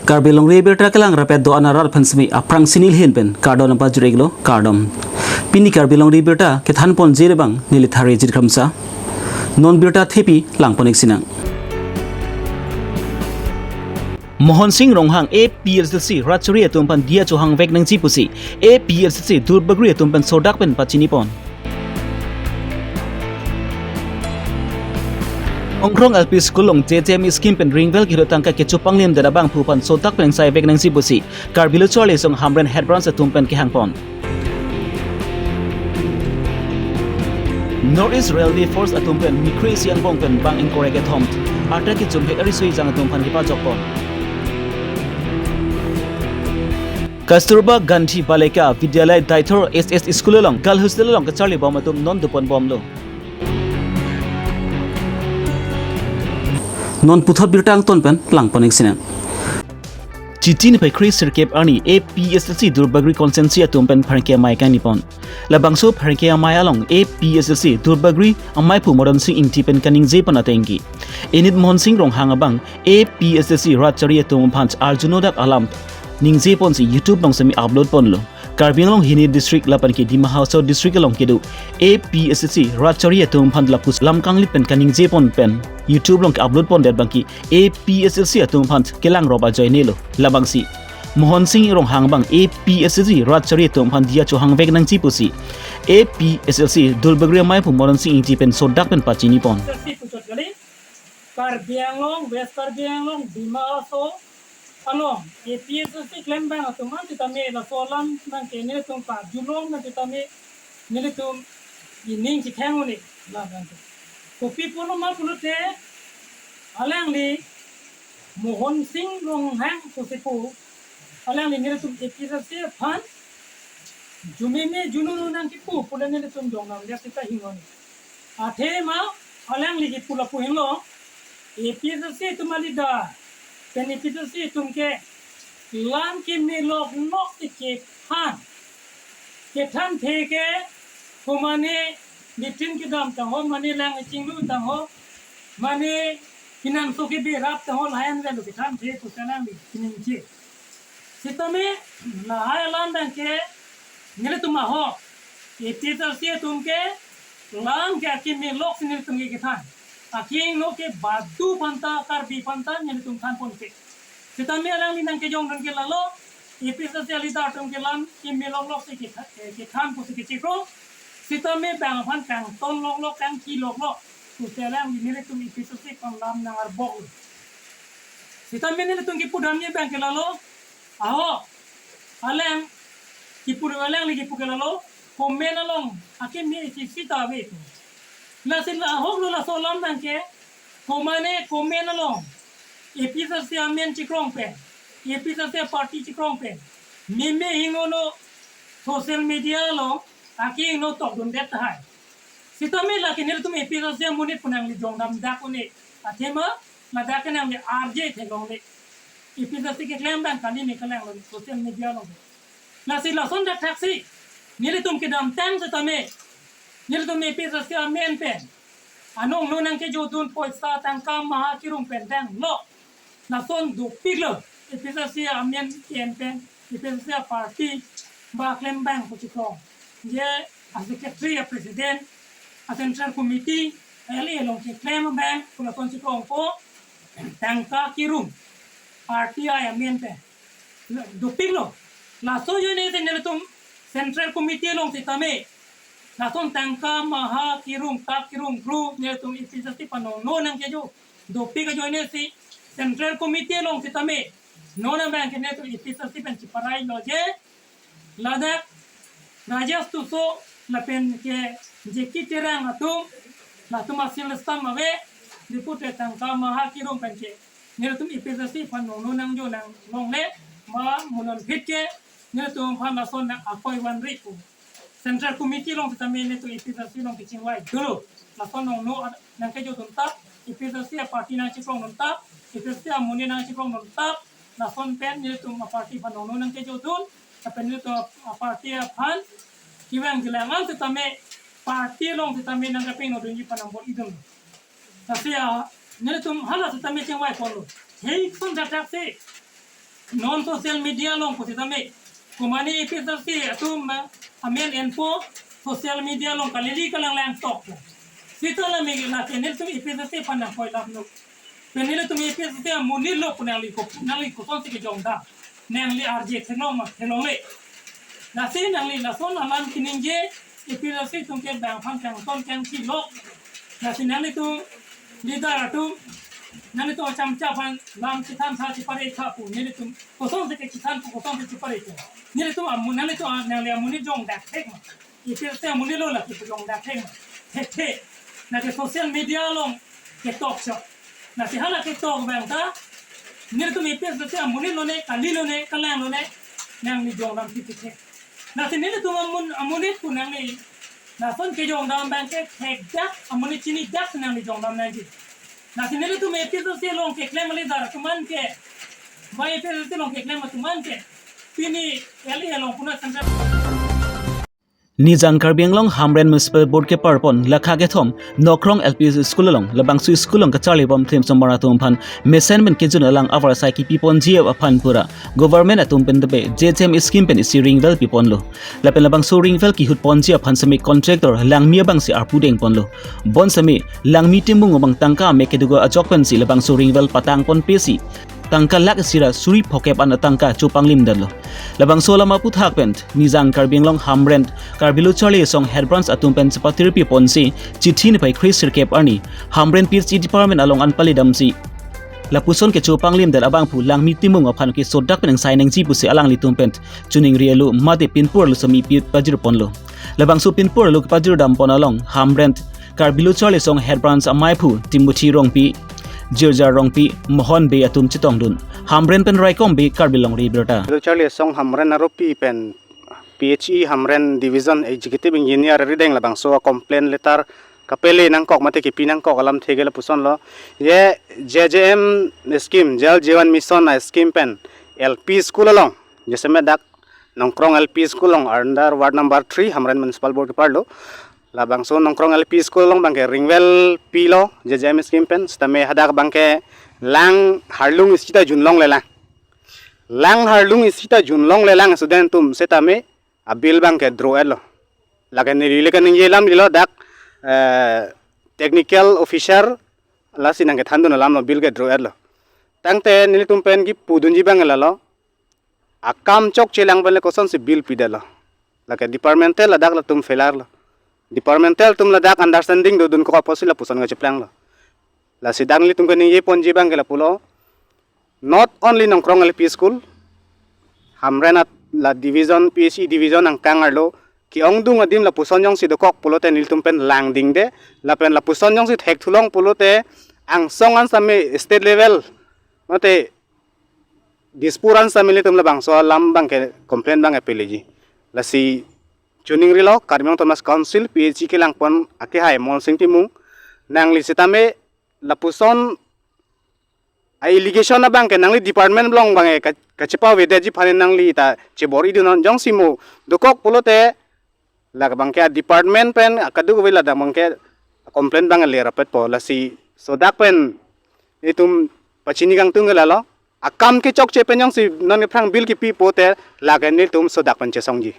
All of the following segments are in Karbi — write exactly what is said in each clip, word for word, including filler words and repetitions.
Karbi Longri Abirta kelang rapet do-an arat aphan semi aphrangsi neli ahin pen kardom nangpajir-iklo, kardom. Pini Karbi Longri Abirta kethan ponji abang neli Thari Jit Kramsa. Non birta thepi lang pon-ik sinang. Mohon Sing Ronghang A P H L C rat chari atum aphan diya chohangvek nangji pusi A P H L C Duarbagori atum pen sodak pen pachini pon. Ongkrong L P School along J J M scheme pen ringvel kilo tangka kechopanglim det abangphu aphan sodak pen ingsaivek nangji pusi Karbi Lo Charli Asong Hamren Head Branch atum pen kehang pon. North East Railway Force atum pen mekkri isi angbong pen bang ingkoi ra kethom arta kechumhek ariso-ejang atum aphan kepajok pon. Kasturba Gandhi Balika Vidyalaya Deithor S S School along girl hostel along kacharli bom atum non dopon bomlo. Non puthot birta angton pen lang pon-ik sinang. Chiti niphai kre sirkep arni A P H L C Duarbagori constituency atum pen pherangke amei kangni pon. Labangso pherangke amei along A P H L C Duarbagori amaiphu Moron Sing Ingti pen kaningje pon atengke, init Mohon Sing Ronghang abang A P H L C rat chari atum aphan arjunodak alam ningje ponsi YouTube along semi upload ponlo. Karbi Anglong hini district lapen ke Dima Hasao district along kedo A P H L C rat chari atum aphan lapuson lam kanglit pen kaningje pon pen YouTube along ke-upload pondet abangke A P H L C atum aphan kelangrop ajoinelo. Labangsi Mohon Sing Ronghang abang A P H L C rat chari atum aphan diya chohangvek nangji pusi A P H L C Duarbagori amaiphu Moron Sing Ingti pen sodak pen pachini pon. Sasi puchot kali, Karbi Anglong, West Karbi Anglong, Dima Hasao along A P H L C klembang atum an sitame laso alam nangke nelitum karjulong nang sitame nelitum ining chitheng un-e la nangke. Kopi pulo ma pulote alangli Mohon Sing Ronghang pusi pu, alangli nelitum A P H L C aphan jumeme jununu nangkipu pule nelitum jongdam dia sita hingon. Athema alangli kipu lapu henlo, A P H L C atum a-leader pen A P H L C atum ke lam keme loklok si kethan. Kethan theke, ko mane meeting kedam tangho, mane lang chinglu tangho, mane pinangso keberap tangho, lahen velo kethan the pusi alangli kaningje. Sitame lahai alam abangke nelitum ahok A P H L C atum ke lam ke akeme lok si nelitum ke kethan. Akehingno ke badu aphanta, Karbi aphanta nelitum than ponpe. Sitame alangli nangkejongdun ke lalo, A P H L C a-leader atum ke lam keme loklok si ketha-, eh, kethan pusi kechikro. Sitame bang aphan kangton loklok, kangki loklok pusi alangli nelitum A P H L C aphan lam nang-arbok. Sitame nelitum kipu damji abangke lalo, ahok, alang kipu, alangli kipu ke lalo, comment along akeme isi sita ave pu. Lasi la ahoklo laso alam abangke, ko mane comment along A P H L C amen chikrong pen, A P H L C party chikrong pen meme hingno no social media along akehingno tokdundet tahai. Sitame lake nelitum A P H L C amonit pu nangli jongdam dak un-e, athema ladak ke nangli arje theklongle. A P H L C keklem abang kali ne kelang lo social media along. Lasi lason dak thaksi nelitum kedamtang sitame nelitum A P H L C amen pen anongno nangkejodun poisa tangka maha kerung pen danglo. Lason dopiklo A P H L C amen ke-en pen, A P H L C aparty ba klembang pu chikrong. Je asecretary, apresident, acentral committee, L A along keklem abang pu lason chikrong ko tangka kerung, R T I amen pen. Dopiklo. Laso ajoine si nelitum central committee along sitame lason tangka maha kerung, tak kerung group nelitum A P H L C aphan nongno nangkejo. Dopik ajoine si central committee along sitame non abangke nelitum A P H L C pen chiparailo je ladak Rajesh Tisso lapen ke J K Terang atum, latum asil stam ave, depute tangka maha kerung pen ke nelitum A P H L C aphan nongno nangjo nanglongle, ma mo non phit ke nelitum aphan lason nang akoi vanri pu. Central committee along sitame nelitum A P H L C along kechingvai dolo. Lason nongno ad-, nangkejodun tap, A P H L C aparty nangchikrongdun tap, A P H L C amonit nangchikrongdun tap, lason pen nelitum aparty aphan nongno nangkejodun, lapen nelitum aparty aphan kevang jilang an sitame party along sitame nangkepingnodunji aphan nangbor-idun. Lasi a, nelitum hala sitame chingvai ponlo. Hei, sun dak thaksi Non social media along pusitame, komane A P S C atum ma amen enpo social media along kalili kalang lang tok. Sita la megi la channel tum A P S C aphan nangkoi lap no. Channel tum A P S C amonit lo pu nangli ko, nangli kosonsi kejongdam, nangli arje theklong ma theklongle. Lasi nangli lason alam kaningje, A P S C atum ke bang aphan kangton kangthi lo. Lasi nanglitum leader atum, nanglitum achamcha aphan lam chethan tha chepare tha pu, nanglitum kosonsi kechethan pu, kosonsi chepare pu. Nanglitum amu, nanglitum a-, nangli amonit jongdak thek ma. A P S C amonit lo la kejongdak thek ma. Thekthe. Lake social media along ketok chok. Lasi hala ketok abang ta, nanglitum A P S C amonit lone, kali lone, kalang lone, nangli jongdam thipik thek. Lasi nanglitum amun, amonit pu nangli, lason kejongdam abang ke thekdak, amonit chinidak nangli jongdam nangji. Lasi nanglitum A P S C along keklem kali dar atum an ke, ba A P S C along keklem atum an ke, pini L A along puna central. Nijang Karbi Anglong Hamren Municipal Board keparpon lakha kethom Nokrong L P School along labangso school along kacharlibom klimsomar atum aphan mesen pen kejun alang avarsai kipiponji aphan pura government atum pen tepe J J M scheme pen isi ringwell piponlo. Lapen labangso ringwell kihutponji aphan semi contractor Langmi abangsi arpu dengponlo. Bonsemi Langmi Timung abang tangka amek kedo ajok pensi labangso ringwell patangponpesi tangka lakh isi ra suri phokep an atangka chopanglimdetlo. Labangso alam aphuthak pen Nijang Karbi Anglong Hamren Karbi Lo Charli Asong Head Branch atum pen chepatir piponsi chithi niphai kre sirkep arni Hamren P H E department along an palidamsi lapuson kechopanglimdet abangphu Langmi Timung aphan ke sodak pen ingsai nangji pusi alanglitum pen choningri alo mate pinpur alo semi pi pajirponlo. Labangso pinpur alo kepajirdampon along Hamren Karbi Lo Charli Asong Head Branch amaiphu Timothy Rongpi, Jirja Rongpi, Mohon Bey atum chetongdun. Hamren pen Raikom Bey, Karbi Longri Abirta. Lo Charli Asong Hamren aropi pen P H E Hamren Division Executive Engineer arideng labangso a-complaint letter kapele nangkok mate kipi nangkok alamthe ke lapusonlo. Je J J M scheme, Jal Jeevan Mission a-scheme pen L P school along, jasemet dak Nokrong L P School along under ward number three, Hamren Municipal Board keparlo. Labangso Nokrong L P School along abangke ringwell pilo, J J M scheme pen, sitame hadak abangke lang harlung isi ta junlonglelang. Lang harlung isi ta junlonglelang student atum sitame a-bill abangke draw-etlo. Lake neli le kaningje alam dilo dak, eh, technical officer lasi nangkethandun alamlo, bill ke draw-etlo. Tangte nelitum pen kipudunji abang lalo. Akam chokche lang pen le kosonsi bill pidetlo. Lake departmental ladak latum failure lo. Departmental atum ladak understanding dodun kok apotsi lapuson kacheplanglo. Lasi dak nelitum kaningjeponji abangke lapulo. Not only Nokrong L P School, Hamren at la division, P H E division angkang arlo, ke-ongdung adim lapuson jongsi dokok pulote nelitum pen langdingde, lapen lapuson jongsi thekthulong pulote angsong an sitame state level, mate Dispur an sitame nelitum labangso alam abangke complaint abangke peleji. Lasi choningrilo, Karbi Anglong Autonomous Council, P H E kelangpon akehai Molsing Timung, nangli sitame lapuson a-allegation abangke nangli department along abangke ka-, kachepavedetji aphan nangli ta chebor-idunnon, jongsi mo dokok pulote lake abangke a-department pen kadokave ladak abangke complaint abang le rapetpo. Lasi sodak pen itum pachini kangtung ke lalo. Akam kechokche pen jongsi non aphrang bill kipi pote lake nelitum sodak pen chesongji.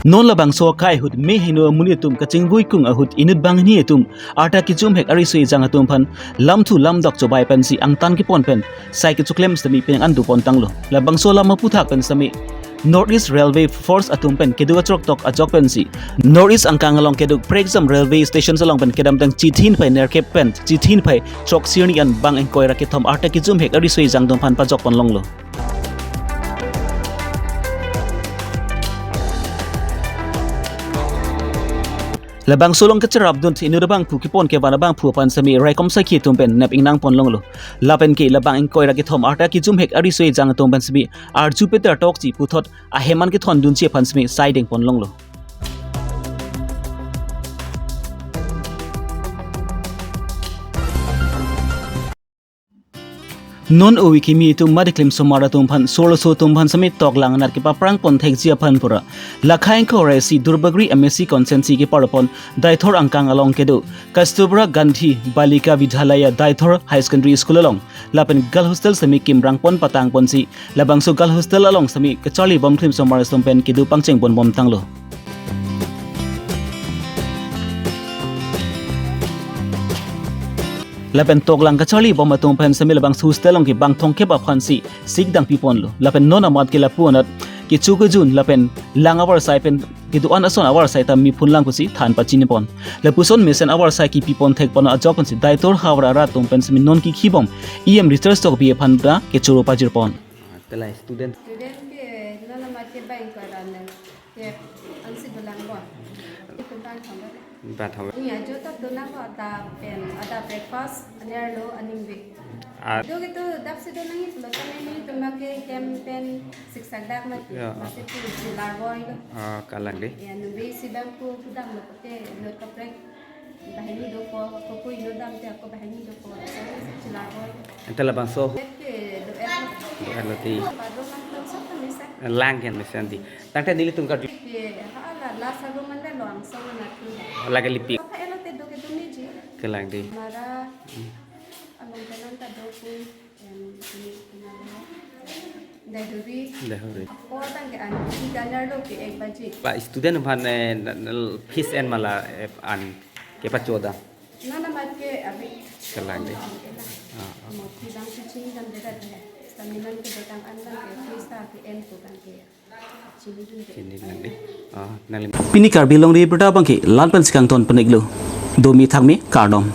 Non labangso akai ahut me heno amonit atum kachingvuikung ahut inut banghini atum arta kejumhek ariso ejang atum aphan lamthu lamdok chobai pensi angtan kepon pen sai kechoklem sitame penang an dopon tanglo. Labangso alam aphuthak pen sitame North East Railway Force atum pen kedo achorktok ajok pensi North East angkang along kedo Prekjam Railway Station along pen kedamtang chithi niphai nerkep pen chithi niphai chok sirni an bang ingkoi ra kethom arta kejumhek ariso ejang atum aphan pajokponlonglo. Labangso along kacherapdun inut abangphu kepon kevan abangphu aphan sitame raikom sakhi atum pen nep ingnangponlonglo. Lapen ke labang ingkoi ra kethom arta kejumhek ariso ejang atum pen sitame arju peter tokji puthot ahem an kethondunji aphan sitame sai dengponlonglo. Non ove kimi atum mate klimsomar atum aphan, solo so atum aphan semi toklang anat kepaprang pon thekji aphan pura, Lakha ingkoi ra isi Duarbagori M A C constituency keparlo pon Deithor angkang along kedo Kasturba Gandhi Balika Vidyalaya Deithor High Secondary School along lapen girl hostel semi kimrang pon patang ponsi, labangso girl hostel along semi kacharli bom klimsomar atum pen kedo pangcheng pon bom tanglo. Lapen toklang kacharli bom atum pen semi labangso hostel along ke bang thomkep aphansi sikdang pi ponlo. Lapen non amat ke lapu anat kecho kejun lapen lang avarsai pen kedo-an ason avarsai ta mi phun lang pusi than pachini pon. Lapuson mesen avarsai kipi pon thek pon ajok pensi Deithor havar arat atum pen semi non kikhi bom E M Richard Tokbi aphan ta kechoro pajir pon. Tela student. Student ke non amat ke bang ingkoi ra anat ke ansi dolang bo. Itu bang thomkep. Ba thomkep. Iya, jo tak dolang bo, ada pen, ada breakfast, anerlo, aningve. Ah. Itu gitu, dapsi dolang itu lo, kan ini cuma ke hem pen siksak dak mati, Ya. Masi tu chilar boy lo. Ah, kalang dei. Ya, ningve si bang ku kudang lo, pute, not kaprek. Banghini dopo, kopui no dam te ako banghini dopo. So, chilar boy. Ante labangso. Ete do er. Do er lo ti. Padong lang tong sa kami sa. Lang ken mesen ti. Tangte nelitum karju. Ete ha la la sa room anda lo angsong na tu. Lake lipi. Apa elo te do ke do meji. Kalang dei. Mara. Hmm. Along kanan ta do pun. Dahuri. Dahuri. Ako tang ke an, tiga nar lo ke ek baji. Pa student aphan, eh, na- na- fees en ma la, eh, an kepachoda. Non amat ke abi. Kalang dei. Ah, ah. Mo ti bang si chini dam deda deda. Stamina ke datang an bang ke fees ta ke en ko bang ke. Chini dun deda. Chini lang dei. Ah, nangli. Pini Karbi Longri Abirta abang ke la-an pensi kangton pon-iklo. Domi thakmi kardom.